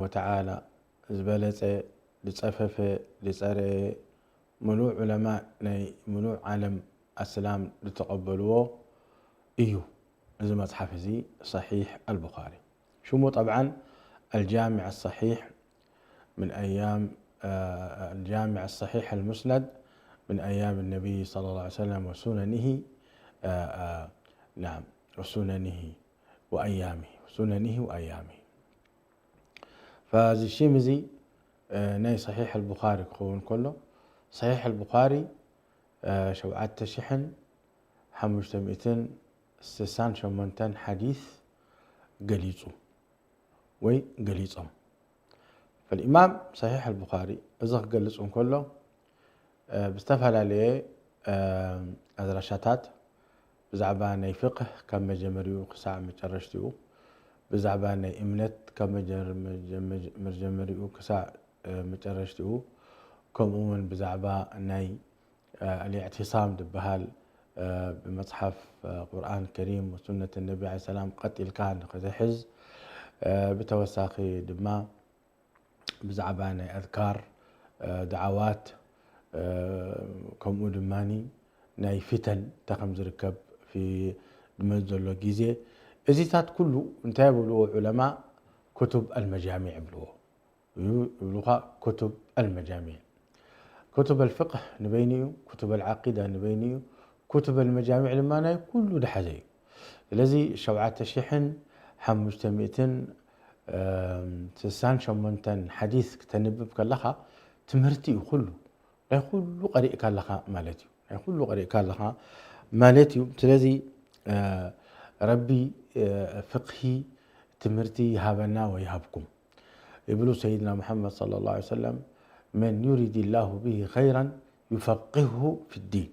ወተዓላ ዝበለጸ፣ ዝጸፈፈ፣ ዝጸረየ፣ ምሉእ ዑለማ ናይ ምሉእ ዓለም ኣስላም ዝተቐበልዎ እዩ። እዚ መጽሓፍ እዚ ሰሒሕ ኣልቡኻሪ። ሽሙ ጠብዓን ኣልጃሚዕ ኣሰሒሕ ምን ኣያም፣ አ፣ ኣልጃሚዕ ኣሰሒሕ ኣልሙስነድ ምን ኣያም ነቢይ ሰለላሁ ዐለይሂ ወሰለም ወሱነኒሂ፣ አ፣ አ፣ ናም፣ ወሱነኒሂ ወኣያሚሂ፣ ሱነኒሂ ወኣያሚሂ። ፈዚ ሽም እዚ፣ እ፣ ናይ ሰሒሕ ኣልቡኻሪ ክኸውን ከሎ፣ ሰሒሕ ኣልቡኻሪ፣ እ፣ ሸውዓተ ሽሕን ሓሙሽተ ሚእትን ስሳን ሸሞንተን ሓዲስ ገሊጹ ወይ ገሊጾም። ፈልኢማም ሰሒሕ ኣልቡኻሪ እዚ ክገልጽ እንከሎ፣ እ፣ ብዝተፈላለየ፣ እ፣ ኣድራሻታት ብዛዕባ ናይ ፍቅህ ካብ መጀመሪኡ ክሳዕ መጨረሽቲኡ፣ ብዛዕባ ናይ እምነት ካብ መጀር-፣ መጀ-፣ መጀ-፣ መጀመሪኡ ክሳዕ፣ እ፣ መጨረሽቲኡ፣ ከምኡ እውን ብዛዕባ ናይ፣ እ፣ ኣልእዕቲሳም ዝበሃል፣ እ፣ ብመጽሓፍ፣ እ፣ ቁርኣን ከሪም ወሱነት ነቢ ዐለይሂ ሰላም ቀጥ ኢልካ ንኽትሕዝ፣ እ፣ ብተወሳኺ ድማ ብዛዕባ ናይ ኣዝካር፣ እ፣ ደዓዋት፣ እ፣ ከምኡ ድማኒ ናይ ፊተን እንታይ ከም ዝርከብ ፊ-፣ ድመት ዘሎ ግዜ፣ እዚታት ኩሉ እንታይ ይብልዎ ዑለማ? ኩቱብ ኣልመጃሚዕ ይብልዎ። እዩ ይብሉኻ፣ ኩቱብ ኣልመጃሚዕ። ኩቱብ ኣልፍቅህ ንበይኑ እዩ፣ ኩቱብ ኣልዓቂዳ ንበይኑ እዩ፣ ኩቱብ ኣልመጃሚዕ ድማ ናይ ኩሉ ዝሓዘ እዩ። ስለዚ ሸውዓተ ሽሕን ሓሙሽተ ሚእትን ስሳን ሸሞንተን ሓዲስ ክተንብብ ከለኻ ትምህርቲ እዩ ኩሉ። ናይ ኩሉ ቀሪእካ ኣለኻ ማለት እዩ። ናይ ኩሉ ቀሪእካ ኣለኻ ማለት እዩ። ስለዚ፣ እ፣ ረቢ፣ እ፣ ፍቅሂ ትምህርቲ ይሃበና ወይሃብኩም። ይብሉ ሰይድና ሙሐመድ ሰለላሁ ዐለይሂ ወሰለም፣ "መን ዩሪድ ላሁ ብሂ ኸይራን ዩፈቂሁ ፊዲን፣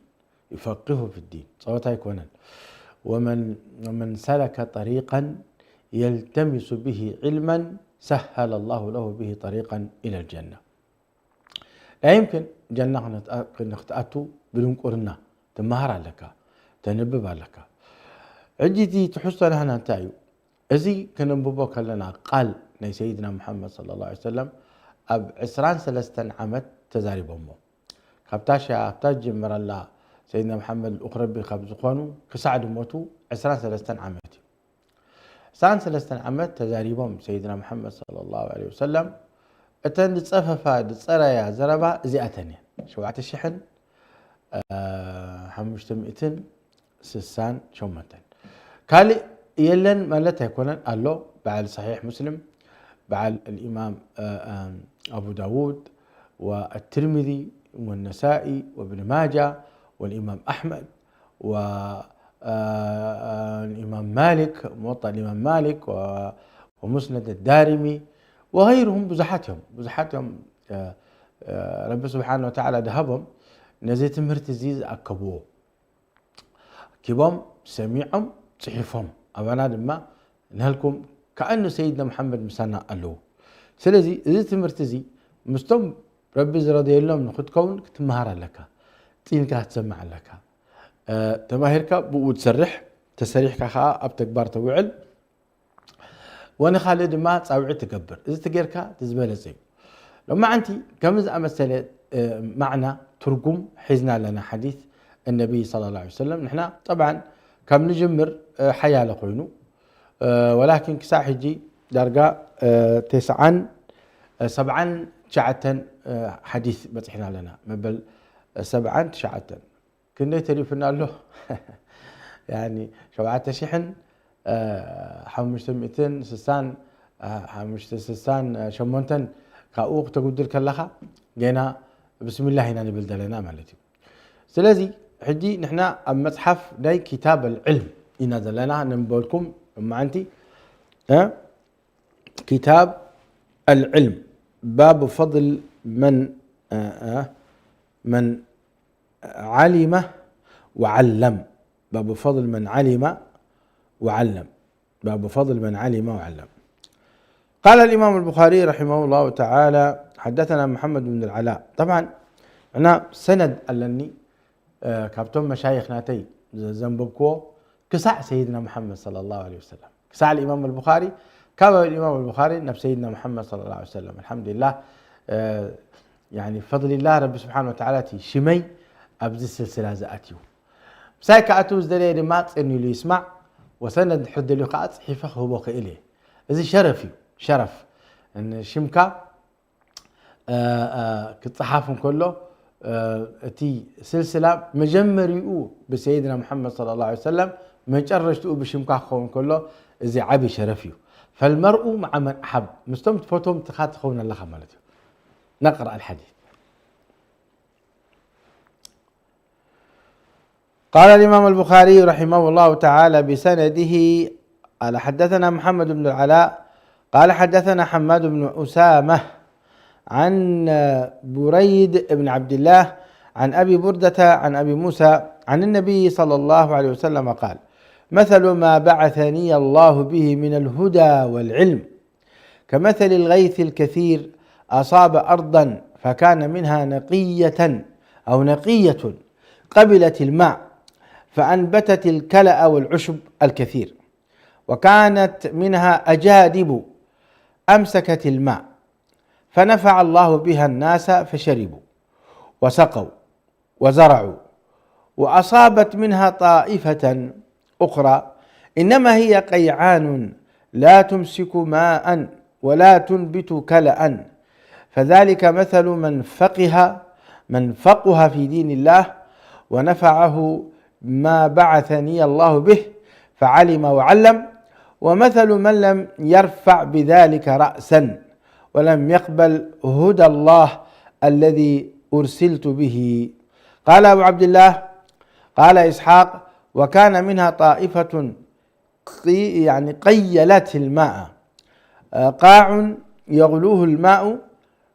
ዩፈቂሁ ፊዲን." ጸወታ ኣይኮነን። "ወመን፣ ወመን ሰለከ ጠሪቀን የልተሚሱ ብሂ ዒልመን ሰሀለ ላሁ ለሁ ብሂ ጠሪቀን ኢለል ጀና." ላ ይምክን ጀና ክንትኣ-፣ ንክትኣቱ ብድንቁርና ትመሃር ኣለካ፣ ተንብብ ኣለካ። ሕጂ እቲ ትሕዝቶ ናህና እንታይ እዩ? እዚ ከነንብቦ ከለና ቃል ናይ ሰይድና ሙሐመድ ሰለላሁ ዐለይሂ ወሰለም ኣብ ዕስራን ሰለስተን ዓመት ተዛሪቦሞ። ካብታ ሻ-፣ ኣብታ ዝጀመረላ ሰይድና ሙሐመድ ልኡኽ ረቢ ካብ ዝኾኑ ክሳዕ ድሞቱ ዕስራን ሰለስተን ዓመት እዩ። ዕስራን ሰለስተን ዓመት ተዛሪቦም ሰይድና ሙሐመድ ሰለላሁ ዐለይሂ ወሰለም። እተን ዝጸፈፋ፣ ዝጸረያ ዘረባ እዚኣተን እየን። ሸውዓተ ሽሕን ሓሙሽተ ሚእትን ስሳን ሸሞንተን። ካልእ የለን ማለት ኣይኮነን፣ ኣሎ። በዓል ሰሒሕ ሙስሊም፣ በዓል الإمام، እ፣ እ፣ ኣቡ ዳውድ ወኣትርሚዚ ወነሳኢ ወእብን ማጃ ወልኢማም ኣሕመድ ወ-፣ እ፣ እ፣ ኢማም ማሊክ፣ ሙወጣ ኢማም ማሊክ ወ-፣ ወሙስነድ ዳሪሚ ወገይሩሁም ብዙሓት እዮም። ብዙሓት እዮም፣ እ፣ እ፣ ረቢ ስብሓነ ወተዓላ ድሃቦም ነዚ ትምህርቲ እዚ ዝኣከብዎ። ኣኪቦም፣ ሰሚዖም፣ ጽሒፎም። ኣባና ድማ ናልኩም ከኣኑ ሰይድና መሓመድ ምሳና ኣለዉ። ስለዚ እዚ ትምህርቲ እዚ ምስቶም ረቢ ዝረደየሎም ንኽትከውን ክትመሃር ኣለካ። ጢንካ ክትሰምዕ ኣለካ። እ፣ ተማሂርካ ብኡ ትሰርሕ፣ ተሰሪሕካ ከኣ ኣብ ተግባር ተውዕል። ወንኻልእ ድማ ጻውዒት ትገብር። እዚ ተጌርካ እቲ ዝበለጸ እዩ። ሎማዓንቲ ከምዚ ዝኣመሰለ፣ እ፣ ማዕና፣ ትርጉም ሒዝና ኣለና ሓዲስ እነቢ ሰለላሁ ዐለይሂ ወሰለም። ንሕና ጠብዓን ካብ ንጅምር፣ እ፣ ሓያለ ኮይኑ፣ እ፣ ወላኪን ክሳዕ ሕጂ ዳርጋ፣ እ፣ ተስዓን፣ እ፣ ሰብዓን ትሽዓተን፣ እ፣ ሓዲስ በጺሕና ኣለና። መበል፣ እ፣ ሰብዓን ትሽዓተን። ክንደይ ተሪፉና ኣሎ? ያኒ ሸውዓተ ሽሕን፣ እ፣ ሓሙሽተ ሚእትን ስሳን፣ እ፣ ሓሙሽተ ስሳን ሸሞንተን ካብኡ ክተጉድል ከለኻ ገና ብስሚላህ ኢና ንብል ዘለና ማለት እዩ። ስለዚ ሕጂ ንሕና ኣብ መጽሓፍ ናይ ኪታብ ኣልዕልም ኢና ዘለና። ነንበልኩም እማዓንቲ፣ እ፣ ኪታብ ኣልዕልም ባብ ፈድል መን፣ እ፣ እ፣ መን ዓሊመ ወዓለም። ባብ ፈድል መን ዓሊመ ወዓለም። ባብ ፈድል መን ዓሊመ ወዓለም። قال الإمام البخاري رحمه الله تعالى: حدثنا محمد بن العلاء. ጠብዓን፣ ንሕና ሰነድ ኣለኒ፣ እ፣ ካብቶም መሻይኽ ናተይ ዘ-፣ ዘንበብክዎ ክሳዕ ሰይድና መሓመድ ሰለላሁ ዐለይሂ ወሰለም፣ ክሳዕ ልኢማም ኣልቡኻሪ፣ كما الإمام البخاري نفس سيدنا محمد صلى الله عليه وسلم. الحمد لله، آه، يعني بفضل الله رب سبحانه وتعالى تي شمي أبز السلسلة زأتيو. مساي كأتو زدلي دمات إنه اللي يسمع وسند حد اللي قاعد صحيفة هو بخيلي. إذا شرفي، شرف. إن شمكا ክጸሓፍ እንከሎ፣ እቲ ስልስላ መጀመሪኡ ብሰይድና ሙሓመድ ሰለላሁ ዐለይሂ ወሰለም፣ መጨረሽትኡ ብሽምካ ክኸውን ከሎ፣ እዚ ዓቢ ሸረፍ እዩ። ፈልመርኡ መዓ መን ኣሓብ፣ ምስቶም ትፈትዎም ትኻ ትኸውን ኣለኻ ማለት እዩ። ነቅራ ኣልሓዲስ። قال الإمام البخاري رحمه الله تعالى بسنده، قال: حدثنا محمد بن العلاء، قال: حدثنا حماد بن أسامة عن بريد بن عبد الله عن أبي بردة عن أبي موسى عن النبي صلى الله عليه وسلم قال: مثل ما بعثني الله به من الهدى والعلم كمثل الغيث الكثير أصاب أرضا فكان منها نقية أو نقية قبلت الماء فأنبتت الكلأ والعشب الكثير، وكانت منها أجادب أمسكت الماء فنفع الله بها الناس فشربوا وسقوا وزرعوا، وأصابت منها طائفة أخرى إنما هي قيعان لا تمسك ماء ولا تنبت كلأ، فذلك مثل من فقه، من فقه في دين الله ونفعه ما بعثني الله به فعلم وعلم، ومثل من لم يرفع بذلك رأسا ولم يقبل هدى الله الذي أرسلت به. قال أبو عبد الله، قال إسحاق: وكان منها طائفة قي-، يعني قيلت الماء، آه، قاع يغلوه الماء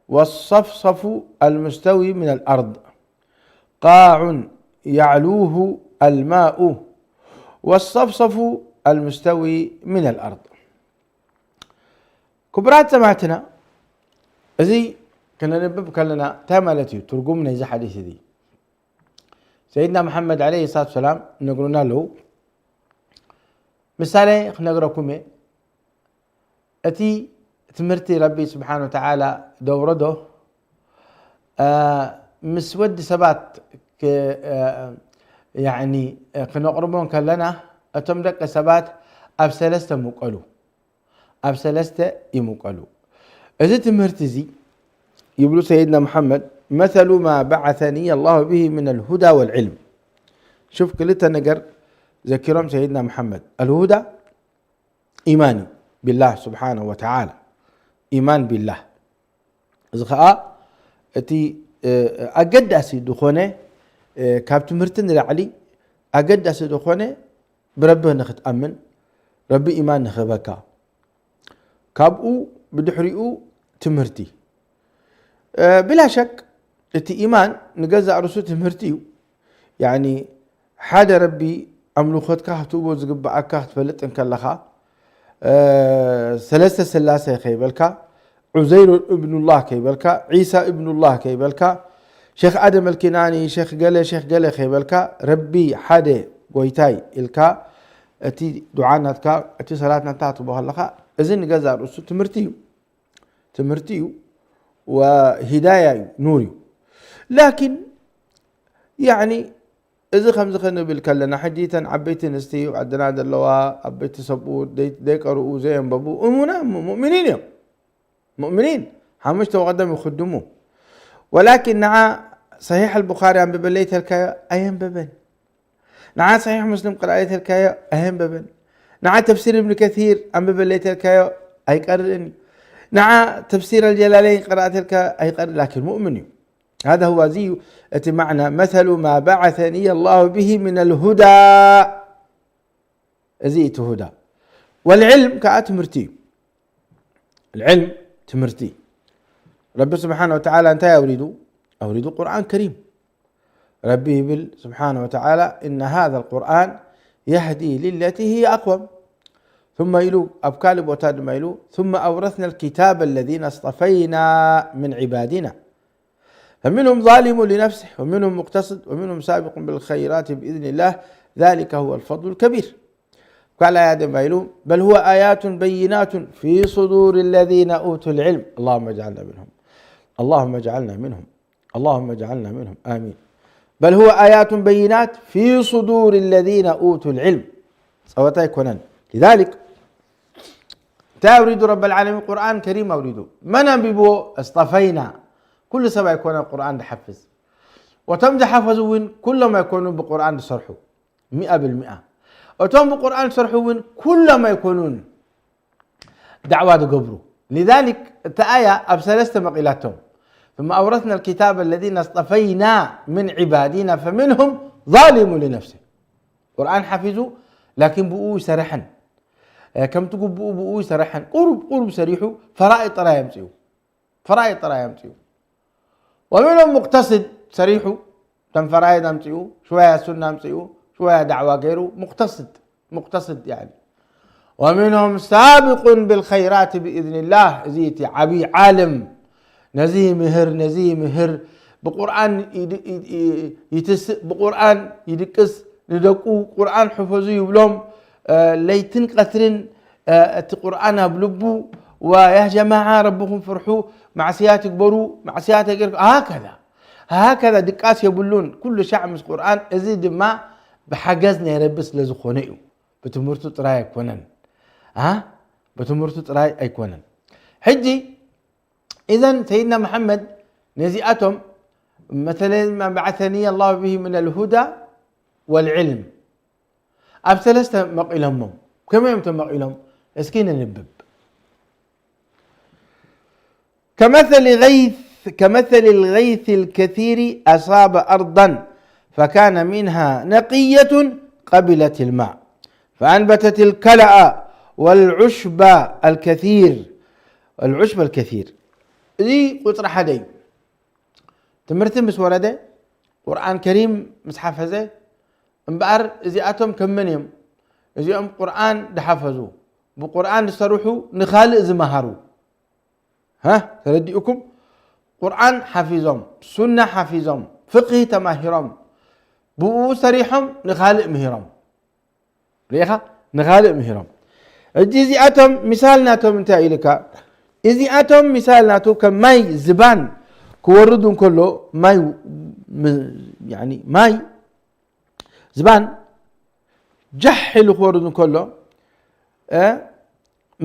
والصفصف المستوي من الأرض، قاع يعلوه الماء والصفصف المستوي من الأرض. ክቡራት ሰማዕትና፣ እዚ ክነንብብ ከለና እንታይ ማለት እዩ? ትርጉም ናይዚ ሓዲስ እዚ ሰይድና መሓመድ ዓለይሂ ሰላቱ ሰላም ይነግሩና ኣለዉ። ምሳሌ ክነግረኩም እየ። እቲ ትምህርቲ ረቢ ስብሓነ ወተዓላ ደውረዶ፣ አ፣ ምስ ወዲ ሰባት ክ-፣ አ፣ ያዕኒ፣ ክነቕርቦ ከለና፣ እቶም ደቂ ሰባት ኣብ ሰለስተ ምቀሉ። ኣብ ሰለስተ ይምቀሉ። እዚ ትምህርቲ እዚ ይብሉ ሰይድና መሓመድ፣ መሰሉ ማ በዓሰኒ ኣላሁ ብሂ ምን ኣልሁዳ ወልዕልም። ሹፍ፣ ክልተ ነገር ዘኪሮም ሰይድና መሓመድ። ኣልሁዳ ኢማን እዩ ቢላህ ስብሓነሁ ወተዓላ። ኢማን ቢላህ። እዚ ኸዓ እቲ፣ እ፣ ኣገዳሲ ዝኾነ፣ እ፣ ካብ ትምህርቲ ንላዕሊ ኣገዳሲ ዝኾነ ብረቢ ንኽትኣምን፣ ረቢ ኢማን ንኽህበካ፣ ካብኡ ብድሕሪኡ ትምህርቲ። እ፣ ብላ ሸክ እቲ ኢማን ንገዛእ ርእሱ ትምህርቲ እዩ። ያዕኒ ሓደ ረቢ ኣምልኾትካ ክትህቦ ዝግብኣካ ክትፈልጥ እንከለኻ፣ እ፣ ሰለስተ ስላሴ ከይበልካ፣ ዑዘይር እብኑላህ ከይበልካ፣ ዒሳ እብኑላህ ከይበልካ፣ ሼኽ ኣደም ኣልኪናኒ፣ ሼኽ ገለ፣ ሼኽ ገለ ከይበልካ፣ ረቢ ሓደ ጎይታይ ኢልካ፣ እቲ ዱዓ ናትካ፣ እቲ ሰላት ናትካ ክትህቦ ከለኻ፣ እዚ ንገዛእ ርእሱ ትምህርቲ እዩ። ትምህርቲ እዩ፣ ወሂዳያ እዩ፣ ኑር እዩ። ላኪን፣ ያዕኒ፣ እዚ ከምዚ ክንብል ከለና፣ ሕጂ እተን ዓበይቲ ኣንስቲ ኣብ ዓድና ዘለዋ፣ ዓበይቲ ሰብኡት፣ ደይ-፣ ደይቀርኡ፣ ዘየንበቡ፣ እሙና፣ ሙእሚኒን እዮም። ሙእሚኒን፣ ሓሙሽተ ወቐደም ይኽድሙ። ወላኪን ንዓ ሰሒሕ ኣልቡኻሪ ኣንብበለይ ተልካዮ፣ ኣየንበበን። ንዓ ሰሒሕ ሙስሊም ቅርኣለይ ተልካዮ፣ ኣየንበበን። ንዓ ተፍሲር እብን ከሲር ኣንብበለይ ተልካዮ፣ ኣይቀርእን እዩ። ንዓ ተፍሲር ኣልጀላለይን ቅርኣ ተልካዮ፣ ኣይቀርእ፣ ላኪን ሙእምን እዩ። ሃዛ ሁዋ፣ እዚ እዩ እቲ ማዕና፣ መሰሉ ማ በዓሰኒ ኣላሁ ብሂ ምን ኣልሁዳ። እዚ እቲ ሁዳ። ወልዕልም ከኣ ትምህርቲ እዩ። ልዕልም ትምህርቲ። ረቢ ስብሓነ ወተዓላ እንታይ ኣውሪዱ? ኣውሪዱ ቁርኣን ከሪም። ረቢ ይብል ስብሓነ ወተዓላ፣ إن هذا القرآن يهدي للتي هي أقوم. ثم ኢሉ፣ ኣብ ካልእ ቦታ ድማ ኢሉ፣ ثم أورثنا الكتاب الذين اصطفينا من عبادنا فمنهم ظالم لنفسه ومنهم مقتصد ومنهم سابق بالخيرات بإذن الله ذلك هو الفضل الكبير. ካልኣይ ኣያ ድማ ኢሉ፣ بل هو آيات بينات في صدور الذين أوتوا العلم. اللهم اجعلنا منهم. اللهم اجعلنا منهم. اللهم اجعلنا منهم. آمين. بل هو آيات بينات في صدور الذين أوتوا العلم. ጸወታ ኣይኮነን። لذلك እንታይ ኣውሪዱ ረበል ዓለሚን? ቁርኣን ከሪም ኣውሪዱ። መን ኣንቢብዎ? እስጠፈይና። ኩሉ ሰብ ኣይኮነን ቁርኣን ዝሓፍዝ። ወቶም ዝሓፈዙ እውን ኩሎም ኣይኮኑን ብቁርኣን ዝሰርሑ ሚኣ ብልሚኣ። እቶም ብቁርኣን ዝሰርሑ እውን ኩሎም ኣይኮኑን ዳዕዋ ዝገብሩ። لذلك እታ ኣያ ኣብ ሰለስተ መቒላቶም። ثم أورثنا الكتاب الذين اصطفينا من عبادنا فمنهم ظالم لنفسه. ቁርኣን ሓፊዙ ላኪን ብኡ ይሰርሐን ከምቲ ግቡኡ ብኡ ይሰርሐን ቁሩብ ቁሩብ ሰሪሑ ፈራኢድ ጥራይ ኣምፅኡ ፈራኢድ ጥራይ ኣምፅኡ ومنهم مقتصد ሰሪሑ ተን ፈራኢድ ኣምፅኡ ሽወያ ሱና ኣምፅኡ ሽወያ ዳዕዋ ገይሩ مقتصد مقتصد يعني ومنهم سابق بالخيرات بإذن الله እዚ እቲ ዓብዪ ዓለም ነዚ ይምህር ነዚ ይምህር ብቁርኣን ይትስእ ብቁርኣን ይድቅስ ንደቁ ቁርኣን ሕፈዙ ይብሎም ለይትን ቀትርን እቲ ቁርኣን ኣብ ልቡ ويا جماعة ربكم ፍርሑ ማዕስያት ይግበሩ ማዕስያት ኣይገርኩ هكذا هكذا ድቃስ የብሉን ኩሉ ሻዕ ምስ ቁርኣን እዚ ድማ ብሓገዝ ናይ ረቢ ስለ ዝኾነ እዩ ብትምህርቱ ጥራይ ኣይኮነን ብትምህርቱ ጥራይ ኣይኮነን ሕጂ إذن سيدنا محمد ነዚኣቶም مثلا ما بعثني الله به من الهدى والعلم ኣብ ሰለስተ መቒሎሞም ከመይ እዮም ተመቒሎም እስኪ ነንብብ كمثل غيث كمثل الغيث الكثير أصاب أرضا فكان منها نقية قبلت الماء فأنبتت الكلأ والعشب الكثير العشب الكثير እዚ ቁፅሪ ሓደ እዩ ትምህርቲ ምስ ወረደ ቁርኣን ከሪም ምስ ሓፈዘ እምበኣር እዚኣቶም ከም መን እዮም እዚኦም ቁርኣን ድሓፈዙ ብቁርኣን ዝሰርሑ ንኻልእ ዝመሃሩ ተረዲኡኩም ቁርኣን ሓፊዞም ሱና ሓፊዞም ፍቅሂ ተማሂሮም ብኡ ሰሪሖም ንኻልእ ምሂሮም ርኢኻ ንኻልእ ምሂሮም እጂ እዚኣቶም ሚሳል ናቶም እንታይ ኢልካ እዚኣቶም ሚሳል ናቱ ከም ማይ ዝባን ክወርድ እንከሎ ማይ ማይ ዝባን ጃሕ ኢሉ ክወርድ እንከሎ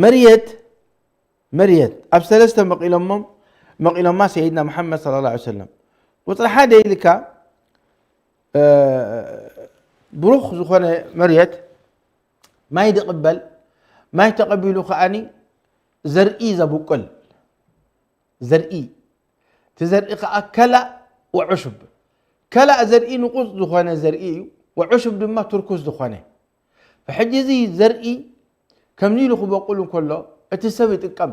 መርየት መርየት ኣብ ሰለስተ መቒሎሞም መቒሎማ ሰይድና መሓመድ صلى الله عليه وسلم ቁፅሪ ሓደ ኢልካ ብሩኽ ዝኾነ መርየት ማይ ዝቕበል ማይ ተቐቢሉ ከዓኒ ዘርኢ ዘብቁል ዘርኢ እቲ ዘርኢ ከዓ ከላእ ወዑሽብ ከላእ ዘርኢ ንቁፅ ዝኾነ ዘርኢ እዩ ወዑሽብ ድማ ትርኩስ ዝኾነ ሕጂ እዚ ዘርኢ ከምዚ ኢሉ ክበቁል እንከሎ እቲ ሰብ ይጥቀም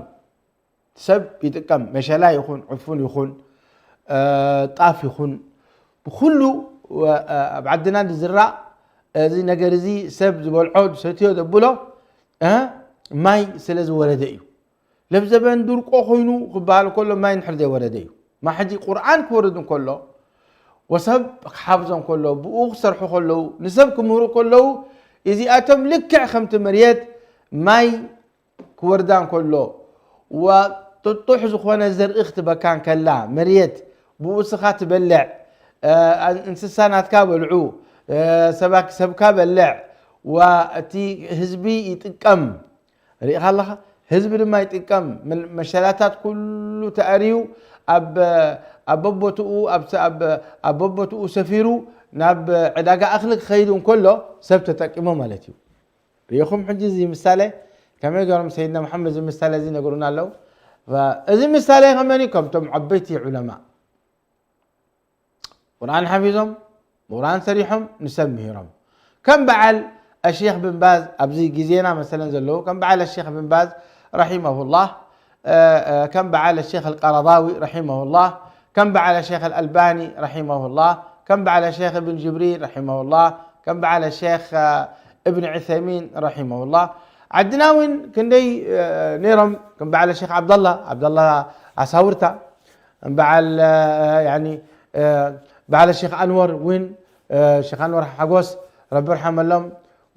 ሰብ ይጥቀም መሸላ ይኹን ዕፉን ይኹን ጣፍ ይኹን ብኩሉ ኣብ ዓድና ዝዝራእ እዚ ነገር እዚ ሰብ ዝበልዖ ዝሰትዮ ዘብሎ ማይ ስለ ዝወረደ እዩ ለብዘበን ድርቆ ኮይኑ ክበሃል ከሎ ማይ ንድሕር ዘይወረደ እዩ ማሕጂ ቁርኣን ክወርድ እንከሎ ወሰብ ክሓፍዞ እንከሎ ብኡ ክሰርሑ ከለዉ ንሰብ ክምህሩ ከለዉ እዚኣቶም ልክዕ ከምቲ መርየት ማይ ክወርዳ እንከሎ ወጥጡሕ ዝኾነ ዘርኢ ክትበካ እንከላ መርየት ብኡ ስኻ ትበልዕ እንስሳ ናትካ በልዑ ሰብካ በልዕ ወእቲ ህዝቢ ይጥቀም ርኢኻ ኣለኻ ህዝቢ ድማ ይጥቀም መሸላታት ኩሉ ተኣርዩ ኣብ በቦትኡ ኣብ በቦትኡ ሰፊሩ ናብ ዕዳጋ እኽሊ ክኸይድ እንከሎ ሰብ ተጠቂሞ ማለት እዩ ርኢኹም ሕጂ እዚ ምሳሌ ከመይ ገሮም ሰይድና መሓመድ እዚ ምሳሌ እዚ ነግሩና ኣለዉ እዚ ምሳሌ ከመን ከምቶም ዓበይቲ ዑለማ ቁርኣን ሓፊዞም ቁርኣን ሰሪሖም ንሰብ ምሂሮም ከም በዓል ኣሼክ ብን ባዝ ኣብዚ ግዜና መሰለን ዘለዉ ከም በዓል ኣሼክ ብን ባዝ ረሒመሁላህ ከም በዓል ኣሼክ ኣልቀረዳዊ ረሒመሁላህ ከም በዓል ኣሼክ ኣልኣልባኒ ረሒመሁላህ ከም በዓል ኣሼክ እብን ጅብሪን ረሒመሁላህ ከም በዓል ኣሼክ እብን ዑሰይሚን ረሒመሁላህ ዓድና እውን ክንደይ ነይሮም ከም በዓል ኣሼክ ዓብደላ ዓብደላ ኣሳውርታ በዓል በዓል ሼክ ኣንወር እውን ሼክ ኣንወር ሓጎስ ረቢ ርሓመሎም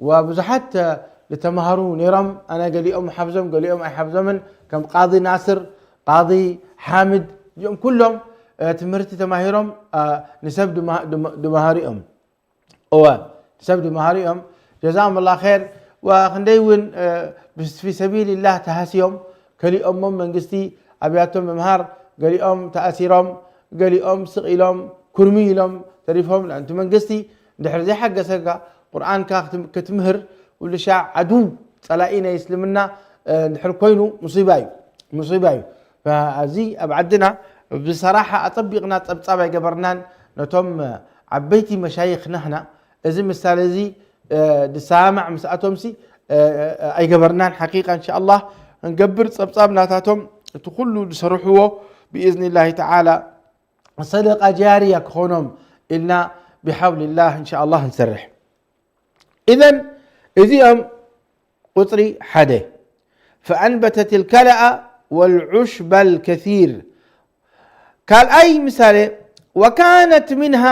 ወብዙሓት ዝተማሃሩ ነይሮም። ኣነ ገሊኦም ሓፍዞም፣ ገሊኦም ኣይሓፍዞምን። ከም ቃዲ ናስር፣ ቃዲ ሓምድ፣ እዚኦም ኩሎም፣ እ፣ ትምህርቲ ተማሂሮም፣ እ፣ ንሰብ ድማ-፣ ድማ-፣ ድማሃሩ እዮም። እወ፣ ንሰብ ድማሃሩ እዮም። ጀዛኦም ኣላህ ኸይር። ወክንደይ እውን፣ እ፣ ብስ-፣ ፊ ሰቢልላህ ተሃስዮም፣ ከሊኦሞም መንግስቲ ኣብያቶም ምምሃር፣ ገሊኦም ተኣሲሮም፣ ገሊኦም ስቕ ኢሎም፣ ኩርሚ ኢሎም ተሪፎም። ለእንቲ መንግስቲ እንድሕር ዘይሓገሰካ፣ ቁርኣንካ ክትም-፣ ክትምህር፣ ኩሉ ሻዕ ዓድው ጸላኢ ናይ እስልምና፣ እ፣ እንድሕር ኮይኑ ሙሲባ እዩ፣ ሙሲባ እዩ። ፈ-፣ ኣብዚ ኣብ ዓድና ብሰራሓ ኣጸቢቕና ጸብጻብ ኣይገበርናን። ነቶም ዓበይቲ መሻይኽ ናህና እዚ ምሳሌ እዚ፣ እ፣ ዝሰማማዕ ምስኣቶምሲ፣ እ፣ እ፣ ኣይገበርናን። ሓቂቃ እንሻኣላህ ክንገብር ጸብጻብ ናታቶም እቲ ኩሉ ዝሰርሕዎ ብኢዝኒላሂ ተዓላ ሰደቃ ጃርያ ክኾኖም ኢልና ብሓውሊላህ እንሻኣላህ ንሰርሕ። ኢዘን እዚኦም ቁጽሪ ሓደ ፈኣንበተት ልከለኣ ወልዑሽበ ልከሲር። ካልኣይ ምሳሌ ወካነት ምንሃ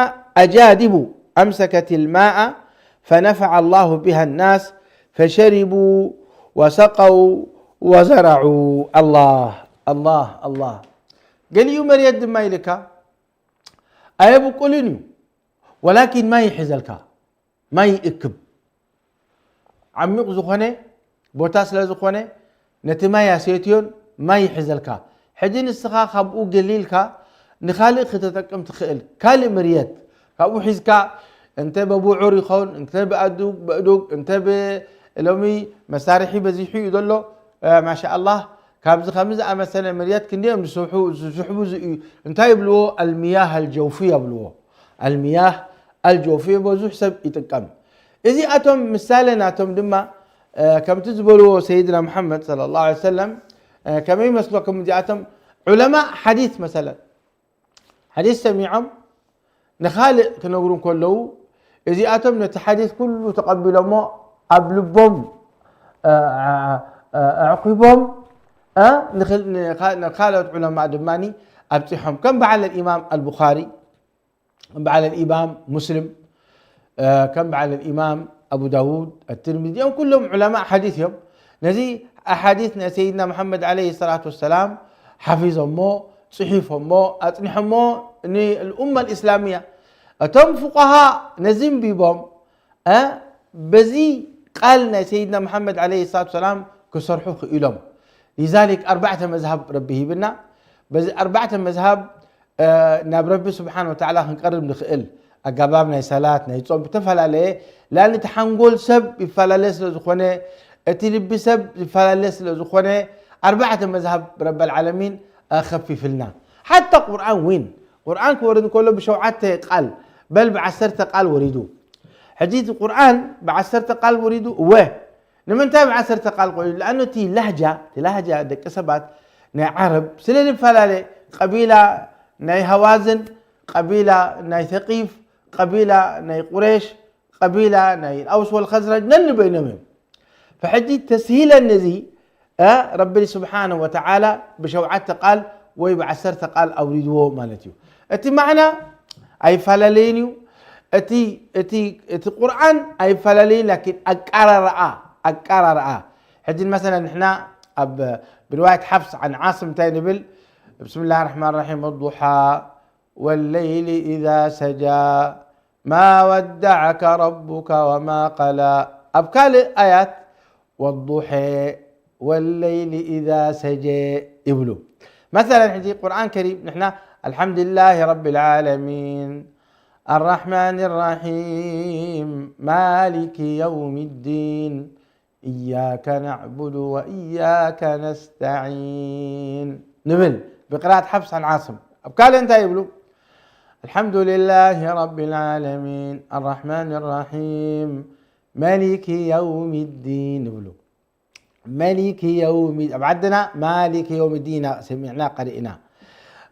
ኣጃዲቡ ኣምሰከት ልማኣ ፈነፈዐ ላሁ ብሃ ናስ ፈሸሪቡ ወሰቀው ወዘረዑ። ኣላህ ኣላህ ኣላህ። ገሊኡ መሬት ድማ ኢልካ ኣየብቁልን እዩ፣ ወላኪን ማይ ይሕዘልካ፣ ማይ ይእክብ። ዓሚቕ ዝኾነ ቦታ ስለ ዝኾነ ነቲ ማይ ኣሰትዮን ማይ ይሕዘልካ። ሕጂ ንስኻ ካብኡ ገሊልካ ንኻልእ ክተጠቅም ትኽእል። ካልእ መርየት ካብኡ ሒዝካ እንተ በብዑር ይኸውን፣ እንተ ብኣዱግ፣ በእዱግ፣ እንተ ብ-፣ ሎሚ መሳርሒ በዚሑ እዩ ዘሎ፣ እ፣ ማሻኣላህ፣ ካብዚ ከምዚ ዝኣመሰለ መርየት ክንደዮም ዝስብሑ፣ ዝስሕቡ ዝእዩ። እንታይ ይብልዎ? ኣልሚያህ ኣልጀውፊያ ይብልዎ። ኣልሚያህ ኣልጀውፊያ ብዙሕ ሰብ ይጥቀም። እዚኣቶም ምሳሌ ናቶም ድማ፣ እ፣ ከምቲ ዝበልዎ ሰይድና ሙሐመድ ሰለላሁ ዐለይሂ ወሰለም፣ እ፣ ከመይ ይመስለኩም እዚኣቶም ዑለማ ሓዲስ መሰለን? ሓዲስ ሰሚዖም ንኻልእ ክነግሩ እንከለዉ፣ እዚኣቶም ነቲ ሓዲስ ኩሉ ተቐቢሎሞ ኣብ ልቦም፣ እ፣ እ፣ እ፣ ኣዕቂቦም፣ እ፣ ንኽል-፣ ንኻ-፣ ንኻልኦት ዑለማ ድማ ኣብጺሖም። ከም በዓል ኢማም ኣልቡኻሪ፣ ከም በዓል ኢማም ሙስሊም፣ እ፣ ከም በዓል ኢማም ኣቡ ዳውድ፣ ኣትርሚዚ፣ እዚኦም ኩሎም ዑለማ ሓዲስ እዮም። ነዚ ኣሓዲስ ናይ ሰይድና መሓመድ ዓለይሂ ሰላቱ ወሰላም ሓፊዞሞ፣ ጽሒፎሞ፣ ኣጽኒሖሞ ንልኡማ ልእስላምያ። እቶም ፉቃሃ ነዚ እንቢቦም፣ እ፣ በዚ ቃል ናይ ሰይድና መሓመድ ዓለይሂ ሰላቱ ወሰላም ክሰርሑ ክኢሎም። ሊዛሊክ ኣርባዕተ መዝሃብ ረቢ ሂብና። በዚ ኣርባዕተ መዝሃብ፣ እ፣ ናብ ረቢ ስብሓን ወተዓላ ክንቀርብ ንኽእል ኣገባብ ናይ ሰላት፣ ናይ ጾም ብተፈላለየ፣ ላን እቲ ሓንጎል ሰብ ይፈላለ ስለ ዝኾነ፣ እቲ ልቢ ሰብ ይፈላለ ስለ ዝኾነ፣ ኣርባዕተ መዝሃብ ረበል ዓለሚን ኣኸፊፍልና። ሓታ ቁርኣን ዊን፣ ቁርኣን ክወርድ እንከሎ ብሸውዓተ ቃል፣ በል ብዓሰርተ ቃል ወሪዱ። ሕጂ እቲ ቁርኣን ብዓሰርተ ቃል ወሪዱ፣ እወ፣ ንምንታይ ብዓሰርተ ቃል ቆይዱ? ለኣኑ እቲ ላህጃ፣ እቲ ላህጃ ደቂ ሰባት ናይ ዓረብ ስለ ዝፈላለ፣ ቀቢላ ናይ ሃዋዝን፣ ቀቢላ ናይ ሰቂፍ፣ ቀቢላ ናይ ቁሬሽ፣ ቀቢላ ናይ ኣውስ ወልኸዝረጅ ነንበይኖም እዮም። ፈሕጂ ተስሂለን ነዚ፣ እ፣ ረቢ ስብሓነ ወተዓላ ብሸውዓተ ቃል ወይ ብዓሰርተ ቃል ኣውሪድዎ ማለት እዩ። እቲ ማዕና ኣይፈላለይን እዩ። እቲ፣ እቲ፣ እቲ ቁርኣን ኣይፈላለይን፣ ላኪን ኣቃራርኣ፣ ኣቃራርኣ። ሕጂ መሰለን ንሕና ኣብ ብርዋየት ሓፍስ ዓን ዓስም እንታይ ንብል? ብስምላህ ራሕማን ራሒም፣ ወዱሓ ወለይሊ ኢዛ ሰጃ ማ ወዳዓከ ረቡከ ወማ ቀላ። ኣብ ካልእ ኣያት ወዱሐ ወለይሊ ኢዛ ሰጀ ይብሉ። መሰለን ሕጂ ቁርኣን ከሪም ንሕና ኣልሓምዱሊላሂ ረቢል ዓለሚን፣ ኣራሕማን ራሒም፣ ማሊኪ የውሚ ዲን፣ ኢያከ ናዕቡዱ ወኢያከ ነስተዒን ንብል ብቅራኣት ሓፍስ ዓን ዓስም። ኣብ ካልእ እንታይ ይብሉ? ኣልሓምዱሊላሂ ረቢል ዓለሚን፣ ኣራሕማን ራሒም፣ ማሊኪ የውሚ ዲን ይብሉ። መሊኪ የውሚ፣ ኣብ ዓድና ማሊኪ የውሚ ዲን ሰሚዕና ቀሪእና። ኣብ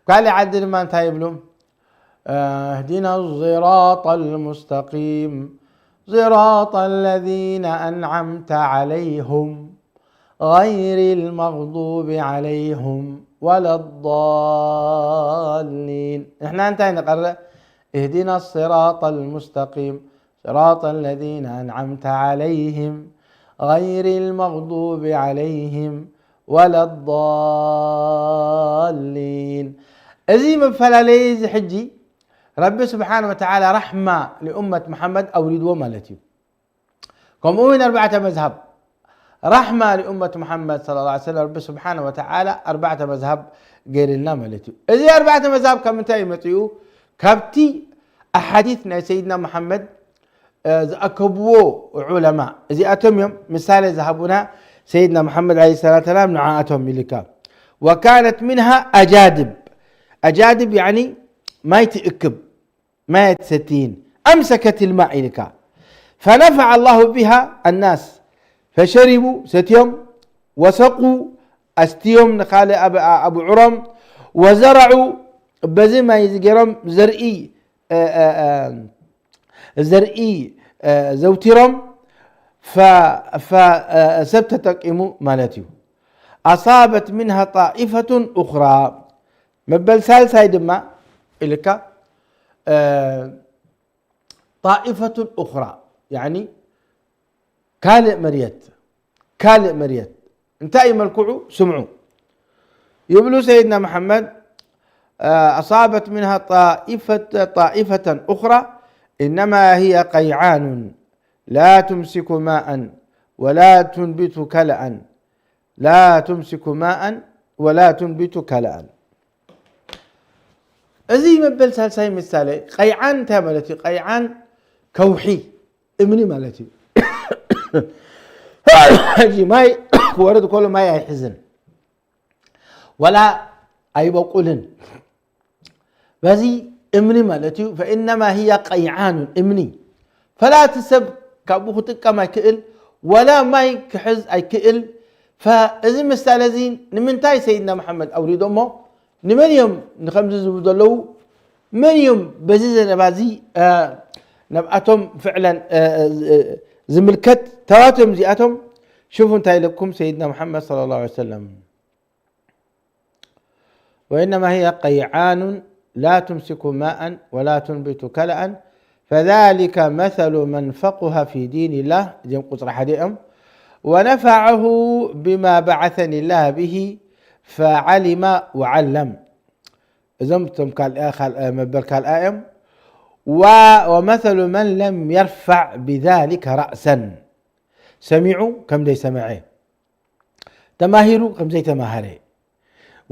ካልእ ዓዲ ድማ እንታይ ይብሉ? اهدنا الصراط المستقيم صراط الذين أنعمت عليهم غير المغضوب عليهم ولا الضالين. ንሕና እንታይ ንቐርእ? اهدنا الصراط المستقيم صراط الذين أنعمت عليهم غير المغضوب عليهم ولا الضالين። እዚ መፈላለዪ እዚ ሕጂ ረቢ ስብሓነ ወተዓላ ራሕማ ንኡመት መሓመድ ኣውሪድዎ ማለት እዩ። ከምኡ እውን ኣርባዕተ መዝሃብ ራሕማ ንኡመት መሓመድ ሰለላሁ ዐለይሂ ወሰለም ረቢ ስብሓነ ወተዓላ ኣርባዕተ መዝሃብ ገይርልና ማለት እዩ። እዚ ኣርባዕተ መዝሃብ ካብ ምንታይ እዩ መፂኡ? ካብቲ ኣሓዲት ናይ ሰይድና መሓመድ ዝኣከብዎ ዑለማ እዚኣቶም እዮም። ምሳሌ ዝሃቡና ሰይድና መሓመድ ዓለይሂ ሰላቱ ሰላም ንዓኣቶም ኢልካ። وكانت منها أجادب. أجادب يعني ማይ ትእክብ፣ ማይ ትሰትይን። أمسكت الماء ኢልካ. فنفع الله بها الناس. فشربوا ሰትዮም، وسقوا ኣስትዮም ንኻልእ ኣብ-፣ ኣቡዑሮም። وزرعوا በዚ ማይ እዚ ገይሮም ዘርኢ እ፣ እ፣ እ፣ ዘርኢ፣ እ፣ ዘውቲሮም። ف-، ف-፣ እ፣ ሰብ ተጠቂሙ ማለት እዩ። أصابت منها طائفة أخرى. መበል ሳልሳይ ድማ ኢልካ፣ እ፣ طائفة أخرى፣ ያኒ ካልእ መርየት ካልእ መርየት። እንታይ እዩ መልክዑ? ስምዑ። ይብሉ ሰይድና መሓመድ፣ أصابت منها طائفة، طائفة أخرى، إنما هي قيعان لا تمسك ماء ولا تنبت كلأ، لا تمسك ماء ولا تنبت كلأ። እዚ መበል ሳልሳይ ምሳሌ ቀይዓን እንታይ ማለት እዩ? ቀይዓን ከውሒ እምኒ ማለት እዩ። ሕጂ ማይ ክወርድ ከሎ ማይ ኣይሕዝን፣ ወላ ኣይበቁልን። በዚ እምኒ ማለት እዩ። فإنما هي قيعان እምኒ። ፈላ እቲ ሰብ ካብኡ ክጥቀም ኣይክእል፣ ወላ ማይ ክሕዝ ኣይክእል። ፈ-፣ እዚ ምሳሌ እዚ ንምንታይ ሰይድና መሓመድ ኣውሪዶሞ? ንመን እዮም ንኸምዚ ዝብሉ ዘለዉ? መን እዮም በዚ ዘረባ እዚ፣ እ፣ ናብኣቶም ፍዕለን፣ እ፣ እ፣ ዝ-፣ እ፣ ዝምልከት? ተባቶም እዚኣቶም። ሽፉ እንታይ ኢለኩም ሰይድና መሓመድ ሰለላሁ ዐለይሂ ወሰለም። وإنما هي قيعان لا تمسك ماء ولا تنبت كلأ فذلك مثل من فقه في دين الله، እዚኦም ቁፅሪ ሓደ እዮም። ونفعه بما بعثني الله به فعلم وعلم። እዞም እቶም ካልኣ፣ ካልኣ መበል ካልኣ እዮም። و-، ومثل من لم يرفع بذلك رأسا، ሰሚዑ ከም ዘይሰምዐ፣ ተማሂሩ ከም ዘይተማሃረ።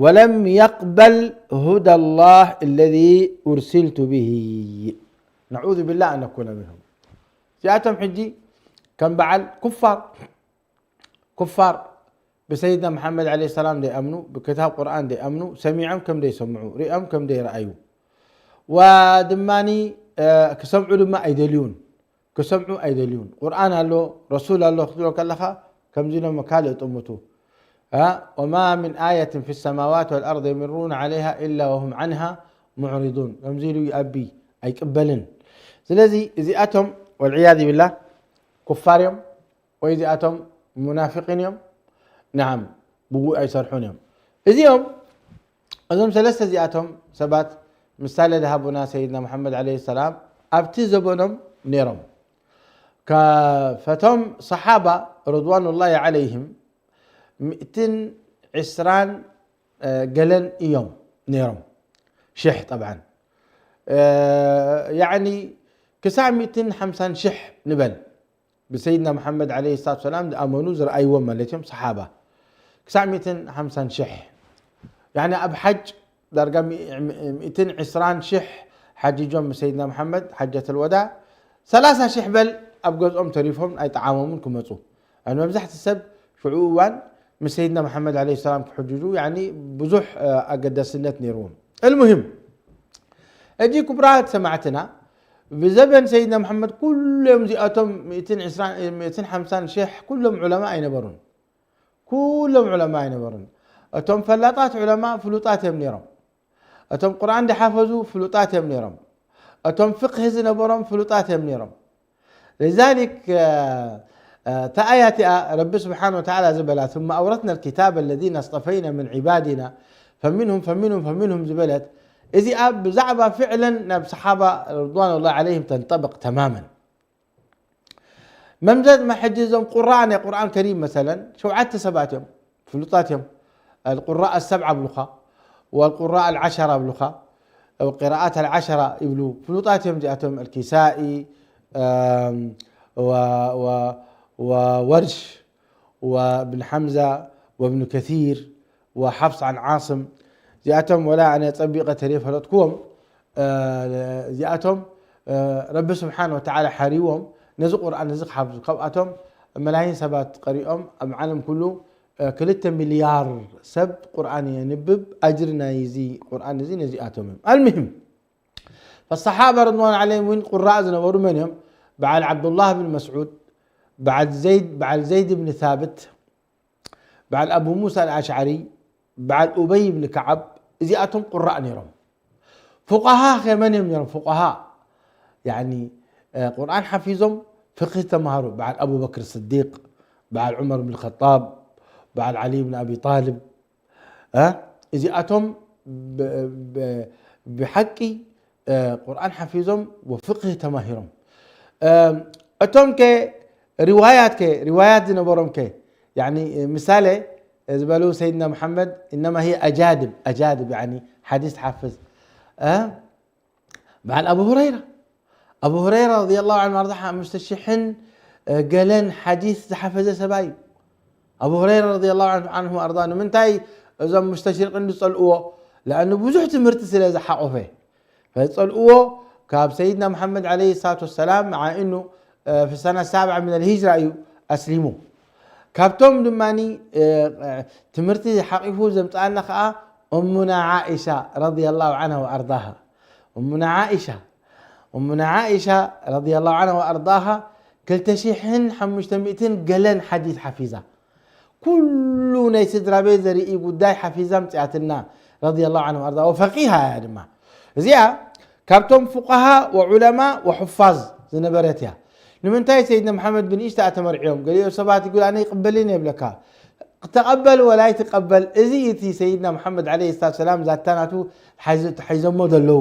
ولم يقبل هدى الله الذي أرسلت به. نعوذ بالله أن نكون منهم. እዚኣቶም ሕጂ ከም በዓል ኩፋር፣ ኩፋር ብሰይድና መሓመድ ዓለይሂ ሰላም ዘይኣምኑ፣ ብክታብ ቁርኣን ዘይኣምኑ፣ ሰሚዖም ከም ዘይሰምዑ፣ ሪኦም ከም ዘይረኣዩ፣ ወድማኒ፣ እ፣ ክሰምዑ ድማ ኣይደልዩን። ክሰምዑ ኣይደልዩን። ቁርኣን ኣሎ፣ ረሱል ኣሎ ክትብሎ ከለኻ ከምዚ ኢሎም ካልእ ጥምቱ። እ፣ وما من آية في السماوات والأرض يمرون عليها إلا وهم عنها معرضون። ከምዚ ኢሉ ይኣቢ፣ ኣይቅበልን። ስለዚ እዚኣቶም ወልዕያዝ ቢላህ ኩፋር እዮም። ወይ እዚኣቶም ሙናፊቂን እዮም። ነዓም፣ ብኡ ኣይሰርሑን እዮም። እዚኦም፣ እዞም ሰለስተ እዚኣቶም ሰባት ምሳሌ ዝሃቡና ሰይድና መሓመድ ዓለይሂ ሰላም ኣብቲ ዘበኖም ነይሮም። ከ-፣ ፈቶም ሰሓባ ርድዋኑላሂ ዓለይሂም ሚእትን ዕስራን፣ እ፣ ገለን እዮም ነይሮም። ሽሕ ጠብዓን። እ፣ ያዕኒ ክሳብ ሚእትን ሓምሳን ሽሕ ንበል። ብሰይድና መሓመድ ዓለይሂ ሰላቱ ሰላም ዝኣመኑ ዝረኣይዎም ማለት እዮም ሰሓባ። ክሳብ ሚእትን ሓምሳን ሽሕ። ያዕኒ ኣብ ሓጅ ዳርጋ ሚ-፣ ሚ-፣ ሚእትን ዕስራን ሽሕ ሓጂጆም ብሰይድና መሓመድ ሓጀተል ወዳዕ። ሰላሳ ሽሕ በል ኣብ ገዝኦም ተሪፎም ኣይጠዓሞምን ክመፁ። ያዕኒ መብዛሕቲ ሰብ ሽዑ እዋን ምስ ሰይድና መሓመድ ዓለይሂ ሰላም ክሕጅጁ፣ ያዕኒ ብዙሕ፣ እ፣ ኣገዳስነት ነይርዎም። المهم፣ ሕጂ ክቡራት ሰማዕትና፣ ብዘበን ሰይድና መሓመድ ኩሎም እዚኣቶም ሚእትን ዕስራን፣ ሚእትን ሓምሳን ሽሕ ኩሎም ዑለማ ኣይነበሩን። ኩሎም ዑለማ ኣይነበሩን። እቶም ፈላጣት ዑለማ ፍሉጣት እዮም ነይሮም። እቶም ቁርኣን ዝሓፈዙ ፍሉጣት እዮም ነይሮም። እቶም ፍቅሂ ዝነበሮም ፍሉጣት እዮም ነይሮም። لذلك፣ እ፣ እ፣ እታ ኣያ እቲኣ ረቢ ስብሓነ ወተዓላ ዝበላ፣ ثم أورثنا الكتاب الذين اصطفينا من عبادنا فمنهم فمنهم فمنهم ዝበለት፣ እዚኣ ብዛዕባ ፍዕለን ናብ ሰሓባ ርድዋኑላሂ ዓለይሂም ተንጠብቕ ተማመን። መምዘዝማ ሕጂ እዞም ቁራእ ናይ ቁርኣን ከሪም መሰለን ሸውዓተ ሰባት እዮም፣ ፍሉጣት እዮም። القراء السبعة ይብሉኻ፣ والقراء العشرة ይብሉኻ፣ والقراءات العشرة ይብሉ፣ ፍሉጣት እዮም እዚኣቶም። الكسائي، آم، و-، و-، وورش وابن حمزة وابن كثير وحفص عن عاصم። እዚኣቶም ወላ ኣነ ጸቢቐ ተለይፈለጥኩዎም፣ እ፣ እዚኣቶም፣ እ፣ ረቢ ስብሓን ወተዓላ ሓሪዎም ነዚ ቁርኣን እዚ ክሓፍዙ። ካብኣቶም መላይን ሰባት ቀሪኦም ኣብ ዓለም ኩሉ፣ እ፣ ክልተ ሚልያር ሰብ ቁርኣን የንብብ። ኣጅሪ ናይ እዚ ቁርኣን እዚ ነዚኣቶም እዮም። ኣልሙሂም፣ ፈሰሓባ ረድዋን ዓለይሂም እውን ቁራእ ዝነበሩ መን እዮም? በዓል ዓብዱላህ ብን መስዑድ፣ በዓል ዘይድ፣ በዓል ዘይድ ብን ሳብት፣ በዓል ኣቡ ሙሳ ኣልኣሽዓሪ፣ በዓል ኡበይ ብን ከዓብ፣ እዚኣቶም ቁራእ ነይሮም። ፉቃሃ ከ መን እዮም ነይሮም? ፉቃሃ፣ ያኒ፣ እ፣ ቁርኣን ሓፊዞም ፍቅህ ተማሃሩ፣ በዓል ኣቡበክር ስዲቅ፣ በዓል ዑመር ብን ኸጣብ፣ በዓል ዓሊ ብን ኣቢ ጣልብ፣ እ፣ እዚኣቶም ብ-፣ ብ-፣ ብሓቂ፣ እ፣ ቁርኣን ሓፊዞም ወፍቅህ ተማሂሮም። እ፣ እቶም ከ ሪዋያት ከ፣ ሪዋያት ዝነበሮም ከ፣ ያኒ፣ ምሳሌ ዝበሉ ሰይድና መሓመድ፣ إنما هي أجادب، أجادب፣ ያኒ፣ ሓዲስ ሓፍዝ። እ፣ በዓል ኣቡ ሁረይራ፣ ኣቡ ሁረይራ ረዲየላሁ ዐንሁ ወኣርዳ፣ ሓሙሽተ ሽሕን ገለን ሓዲስ ዝሓፈዘ ሰብኣይ እዩ። ኣቡ ሁረይራ ረዲየላሁ ዐንሁ፣ ዐንሁ ወኣርዳ፣ ንምንታይ እዞም ሙስተሽሪቂን ዝጸልእዎ? ለኣኑ ብዙሕ ትምህርቲ ስለ ዝሓቆፈ። ፈዝጸልእዎ ካብ ሰይድና መሓመድ ዐለይሂ ሰላቱ ወሰላም፣ መዓ እኑ፣ እ፣ في السنة السابعة من الهجرة እዩ ኣስሊሙ። ካብቶም ድማ፣ እ፣ እ፣ ትምህርቲ ሓቂፉ ዘምጽኣና ኸኣ እሙና ዓኢሻ ረዲየላሁ ዐንሃ ወኣርዳሃ። እሙና ዓኢሻ፣ እሙና ዓኢሻ ረዲየላሁ ዐንሃ ወኣርዳሃ ክልተ ሽሕን ሓሙሽተ ሚእትን ገለን ሓዲስ ሓፊዛ። ኩሉ ናይ ስድራ ቤት ዘርኢ ጉዳይ ሓፊዛ ኣምጺኣትና ረዲየላሁ ዐንሃ ወኣርዳሃ። ወፈቂሃ እያ ድማ። እዚኣ ካብቶም ፉቃሃ ወዑለማ ወሑፋዝ ዝነበረት እያ። ንምንታይ ሰይድና መሓመድ ብንእሽተኣ ተመርዕዮም? ገሊኦም ሰባት ይጉል፣ ኣነ ይቕበልን እየ ይብለካ። ተቐበል ወላ ኣይትቐበል፣ እዚ እቲ ሰይድና መሓመድ ዐለይሂ ሰላቱ ወሰላም ዛታ ናቱ ሓይዞ-፣ ተሓይዞሞ ዘለዉ፣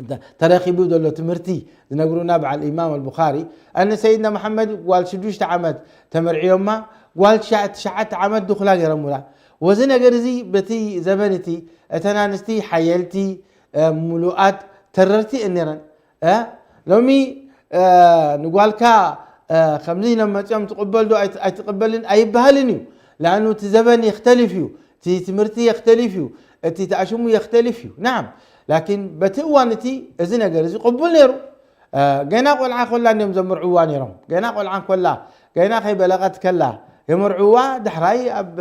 ተ-፣ ተረኺቡ ዘሎ ትምህርቲ ዝነግሩና በዓል ኢማም ኣልቡኻሪ፣ ኣነ ሰይድና መሓመድ ጓል ሽዱሽተ ዓመት ተመርዕዮማ፣ ጓል ትሽዓ-፣ ትሽዓተ ዓመት ድኹላ ገይሮሙላ። ወዚ ነገር እዚ በቲ ዘበን እቲ እተን ኣንስቲ ሓየልቲ፣ እ፣ ምሉኣት ተረርቲ እየን ነይረን። እ፣ ሎሚ፣ እ፣ ንጓልካ፣ እ፣ ከምዚ ኢሎም መጺኦም ትቕበል ዶ ኣይት-፣ ኣይትቕበልን ኣይበሃልን እዩ። ለኣኑ እቲ ዘበን የኽተልፍ እዩ፣ እቲ ትምህርቲ የኽተልፍ እዩ፣ እቲ ተኣሽሙ የኽተልፍ እዩ። ናዓም፣ ላኪን በቲ እዋን እቲ እዚ ነገር እዚ ቅቡል ነይሩ። እ፣ ገና ቆልዓ ኮላ እንዲዮም ዘምርዕዋ ነይሮም። ገና ቆልዓ ኮላ፣ ገና ከይበለቐት ከላ የመርዕዋ፣ ዳሕራይ ኣብ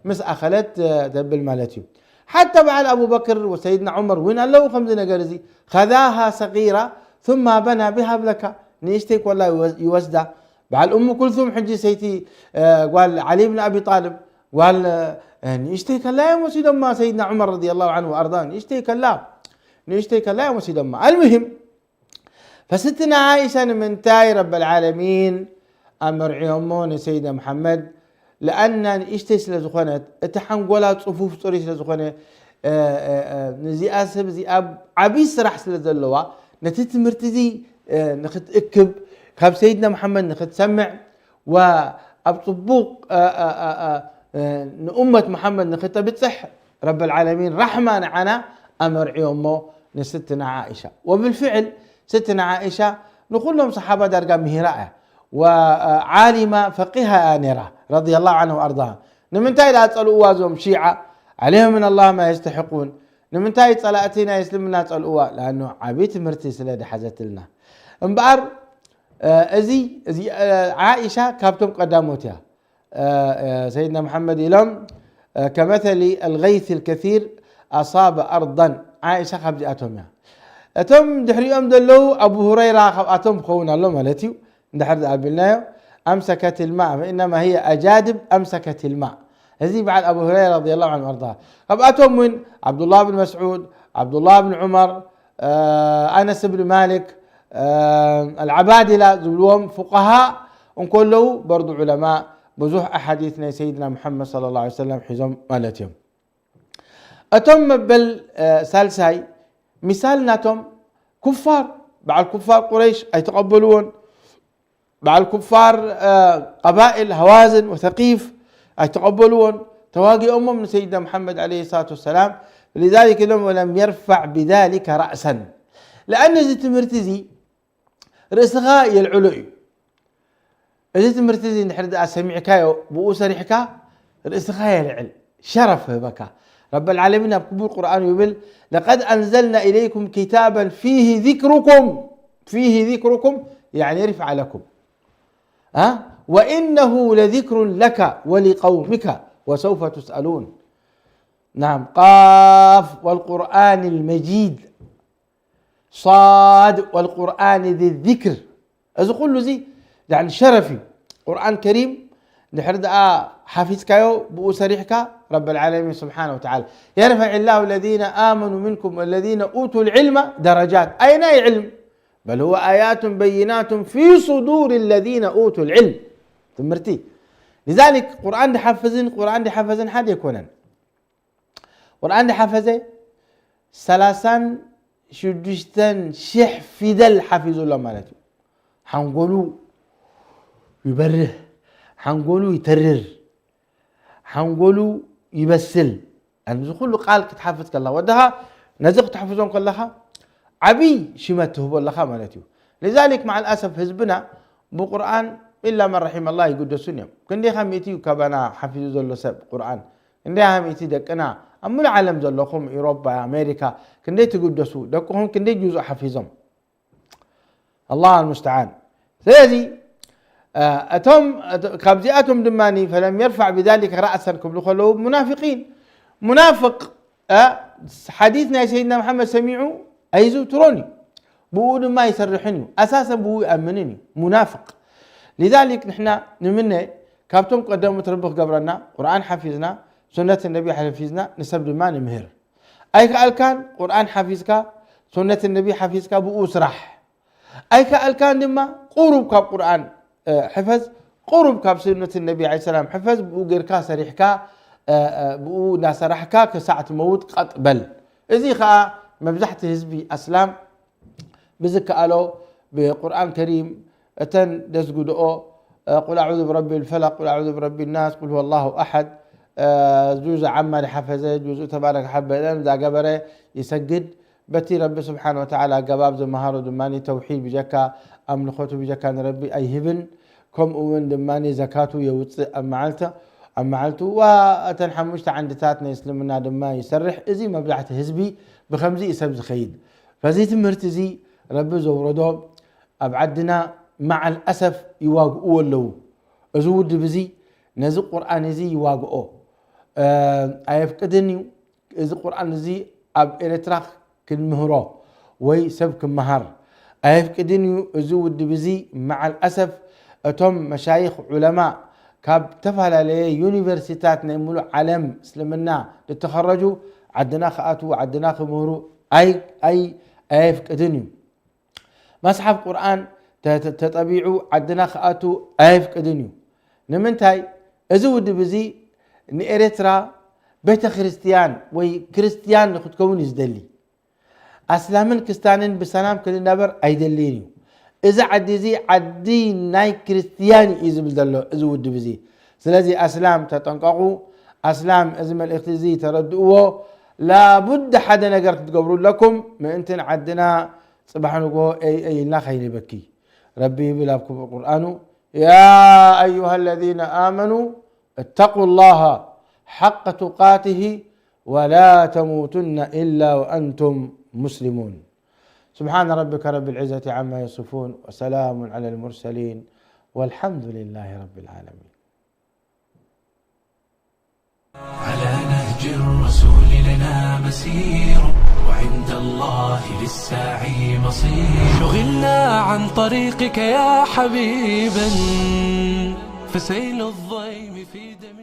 ምስ ኣኸለት፣ እ፣ ተብል ማለት እዩ። ሓታ በዓል ኣቡበክር ወሰይድና ዑመር እውን ኣለዉ ከምዚ ነገር እዚ። خذاها صغيرة ثم بنى بها ابنك، ንእሽተይ ኮላ ይወስ-፣ ይወስዳ። በዓል እሙ ኩልሱም ሕጂ ሰይቲ፣ እ፣ ጓል ዓሊ ብን ኣቢ ጣልብ ጓል፣ እ፣ ንእሽተይ ከላ እዮም ወሲዶማ ሰይድና ዑመር ረዲየላሁ ዐንሁ ወኣርዳ። ንእሽተይ ከላ፣ ንእሽተይ ከላ እዮም ወሲዶማ። ኣልሙሂም፣ ፈስትና ዓኢሻ ንምንታይ ረበል ዓለሚን ኣመርዕዮሞ ንሰይድና መሓመድ? ለኣና ንእሽተይ ስለ ዝኾነት፣ እቲ ሓንጎላ ጽፉፍ ጽሩይ ስለ ዝኾነ፣ እ፣ እ፣ እ፣ ንዚኣ ሰብ እዚኣ ዓብዪ ስራሕ ስለ ዘለዋ፣ ነቲ ትምህርቲ እዚ፣ እ፣ ንኽትእክብ፣ ካብ ሰይድና መሓመድ ንኽትሰምዕ፣ ወኣብ ጽቡቕ፣ እ፣ እ፣ እ፣ እ፣ ንኡመት መሓመድ ንኽተብጽሕ ረበል ዓለሚን ራሕማ ንዓና ኣመርዕዮሞ ንስትና ዓኢሻ። ወብልፍዕል ስትና ዓኢሻ ንኹሎም ሰሓባ ዳርጋ ምሂራ እያ። ወዓሊማ ፈቂሃ እያ ነይራ፣ ረዲየላሁ ዐንሃ ወኣርዳሃ። ንምንታይ ደኣ ጸልእዋ እዞም ሺዓ? عليهم من الله ما يستحقون። ንምንታይ ጸላእቲ ናይ እስልምና ጸልእዋ? ለኣኑ ዓብዪ ትምህርቲ ስለ ዝሓዘትልና። እምበኣር፣ እ፣ እዚ፣ እዚ፣ እ፣ ዓኢሻ ካብቶም ቀዳሞት እያ። እ፣ እ፣ ሰይድና መሓመድ ኢሎም፣ እ፣ كمثل الغيث الكثير أصاب أرضا። ዓኢሻ ካብዚኣቶም እያ። እቶም ድሕሪኦም ዘለዉ ኣቡ ሁረይራ ካብኣቶም ክኸውን ኣሎ ማለት እዩ። እንድሕር ዝኣቢልናዮ፣ أمسكت الماء، فإنما هي أجادب أمسكت الماء። እዚ በዓል ኣቡ ሁረይራ ረዲየላሁ ዐንሁ ወኣርዳ። ካብኣቶም እውን ዓብዱላህ ብን መስዑድ፣ ዓብዱላህ ብን ዑመር፣ እ፣ ኣነስ ብን ማሊክ፣ እ፣ ኣልዓባዲላ ዝብልዎም ፉቃሃ እንከለዉ፣ በርዱ ዑለማ ብዙሕ ኣሓዲት ናይ ሰይድና ሙሓመድ ሰለላሁ ዐለይሂ ወሰለም ሒዞም ማለት እዮም። እቶም መበል፣ እ፣ ሳልሳይ ሚሳል ናቶም ኩፋር፣ በዓል ኩፋር ቁረይሽ ኣይተቐበልዎን። በዓል ኩፋር ቀባእል ሃዋዝን ወተቂፍ ኣይተቐበልዎን፣ ተዋጊኦሞም ንሰይድና ሙሓመድ ዓለይሂ ሰላቱ ወሰላም። لذلك ኢሎም ወለም የርፋዕ ብዛሊከ ራእሰን። ለኣን እዚ ትምህርቲ እዚ ርእስኻ የልዕሎ እዩ። እዚ ትምህርቲ እዚ እንድሕር ደኣ ሰሚዕካዮ፣ ብኡ ሰሪሕካ ርእስኻ የልዕል፣ ሸረፍ ህበካ። ረበል ዓለሚን ኣብ ክቡር ቁርኣኑ ይብል፣ ለቀድ ኣንዘልና ኢለይኩም ኪታበን ፊሂ ዚክሩኩም፣ ፊሂ ዚክሩኩም፣ ያዕኒ ሪፍዓ ለኩም። አ? ወኢነሁ ለዚክሩን ለከ ወሊቀውሚከ ወሰውፈ ቱስኣሉን። ናም፣ ቃፍ ወልቁርኣን ልመጂድ። ሷድ ወልቁርኣን ዚ ዚክር። እዚ ኩሉ እዚ ዳዕን ሸረፍ እዩ። ቁርኣን ከሪም ድሕሪ ደኣ ሓፊዝካዮ፣ ብኡ ሰሪሕካ፣ ረብ ልዓለሚን ስብሓነ ወተዓላ የርፈዕ ላሁ ለዚነ ኣመኑ ምንኩም ወለዚነ ኡቱ ልዕልመ ደረጃት። ኣይናይ ዕልም? በል ሁወ ኣያቱን በይናቱን ፊ ሱዱር ለዚነ ኡቱ ልዕልም። ትምህርቲ። ሊዛሊክ ቁርኣን ድሓፍዝን ቁርኣን ድሓፈዝን ሓደ ኣይኮነን። ቁርኣን ድሓፈዘ ሰላሳን ሽዱሽተን ሽሕ ፊደል ሓፊዙ ኣሎ ማለት እዩ። ሓንጎሉ ይበርህ፣ ሓንጎሉ ይተርር፣ ሓንጎሉ ይበስል። እዚ ኩሉ ቃል ክትሓፍዝ ከለኻ ወድኻ ነዚ ክትሕፍዞም ከለኻ ዓብይ ሽመት ትህቦ ኣለኻ ማለት እዩ። ሊዛሊክ መዓል ኣሰፍ ህዝብና ብቁርኣን ኢላ መን ረሒመ ኣላህ ይግደሱን እዮም። ክንደይ ካብ ሚእቲ እዩ ካባና ሓፊዙ ዘሎ ሰብ ቁርኣን? ክንደይ ካብ ሚእቲ ደቅና ኣብ ሙሉእ ዓለም ዘለኹም፣ ኢሮፓ፣ ኣሜሪካ፣ ክንደይ ትግደሱ? ደቅኹም ክንደይ ጁዙእ ሓፊዞም? ኣላህ ኣልሙስተዓን። ስለዚ እቶም ካብዚኣቶም ድማ ፈለም የርፋዕ ብዛሊከ ራእሰን ክብሉ ከለዉ ሙናፊቂን። ሙናፍቅ ሓዲት ናይ ሰይድና መሓመድ ሰሚዑ ኣይዝውትሮን እዩ። ብኡ ድማ ይሰርሕን እዩ። ኣሳሰን ብኡ ይኣምንን እዩ ሙናፍቅ። ሊዛሊክ ንሕና ንምነ ካብቶም ቀደሙት ረቢ ክገብረና፣ ቁርኣን ሓፊዝና፣ ሱነት ነቢ ሓፊዝና፣ ንሰብ ድማ ንምህር። ኣይከኣልካን ቁርኣን ሓፊዝካ፣ ሱነት ነቢ ሓፊዝካ ብኡ ስራሕ። ኣይከኣልካን ድማ ቁሩብ ካብ ቁርኣን ሕፈዝ፣ ቁሩብ ካብ ሱነት ነቢ ዓለይሂ ሰላም ሕፈዝ፣ ብኡ ጌርካ ሰሪሕካ፣ ብኡ እናሰራሕካ ክሳዕ ትመውት ቀጥ በል። እዚ ኸኣ መብዛሕቲ ህዝቢ ኣስላም ብዝከኣሎ ብቁርኣን ከሪም እተን ደስግድኦ ቁል ኣዑዙ ብረቢ ልፈለቅ፣ ቁል ኣዑዙ ብረቢ ናስ፣ ቁል ሁወ ላሁ ኣሓድ፣ ጁዝ ዓማ ዝሓፈዘ፣ ጁዝ ተባረክ ሓበለን ዛገበረ ይሰግድ። በቲ ረቢ ስብሓን ወተዓላ ኣገባብ ዝመሃሮ ድማ ተውሒድ ብጀካ ኣምልኾቱ ብጀካ ንረቢ ኣይህብን። ከምኡ እውን ድማ ዘካቱ የውፅእ ኣብ መዓልተ-፣ ኣብ መዓልቱ። ዋ እተን ሓሙሽተ ዓንድታት ናይ እስልምና ድማ ይሰርሕ። እዚ መብዛሕቲ ህዝቢ ብኸምዚ እዩ ሰብ ዝኸይድ። በዚ ትምህርቲ እዚ ረቢ ዘውረዶ ኣብ ዓድና መዓል ኣሰፍ ይዋግእዎ ኣለዉ። እዚ ውድብ እዚ ነዚ ቁርኣን እዚ ይዋግኦ፣ እ፣ ኣየፍቅድን እዩ። እዚ ቁርኣን እዚ ኣብ ኤርትራ ክንምህሮ ወይ ሰብ ክመሃር ኣየፍቅድን እዩ። እዚ ውድብ እዚ መዓል ኣሰፍ እቶም መሻይኽ ዑለማ ካብ ዝተፈላለየ ዩኒቨርሲታት ናይ ሙሉእ ዓለም እስልምና ዝተኸረጁ ዓድና ክኣትዉ፣ ዓድና ክምህሩ ኣይ-፣ ኣይ-፣ ኣየፍቅድን እዩ። መስሓፍ ቁርኣን ተ-፣ ተ-፣ ተጠቢዑ ዓድና ክኣቱ ኣየፍቅድን እዩ። ንምንታይ? እዚ ውድብ እዚ ንኤርትራ ቤተ ክርስትያን ወይ ክርስትያን ንክትከውን እዩ ዝደሊ። ኣስላምን ክስታንን ብሰላም ክንነበር ኣይደልይን እዩ። እዚ ዓዲ እዚ ዓዲ ናይ ክርስትያን እዩ ዝብል ዘሎ እዚ ውድብ እዚ። ስለዚ ኣስላም ተጠንቀቑ። ኣስላም እዚ መልእኽቲ እዚ ተረድእዎ። ላቡድ ሓደ ነገር ክትገብሩ ኣለኩም። ምእንቲ ንዓድና ጽባሕ ንግሆ ኤይ ኤይ ኢልና ከይንበኪ። ረቢ ይብል ኣብ ክቡር ቁርኣኑ፣ يا أيها الذين آمنوا اتقوا الله حق تقاته ولا تموتن إلا وأنتم مسلمون. سبحان ربك رب العزة عما يصفون وسلام على المرسلين والحمد لله رب العالمين. على نهج الرسول لنا مسير، وعند الله للسعي مصير. شغلنا عن طريقك يا حبيبا، فسيل الضيم في دمنا.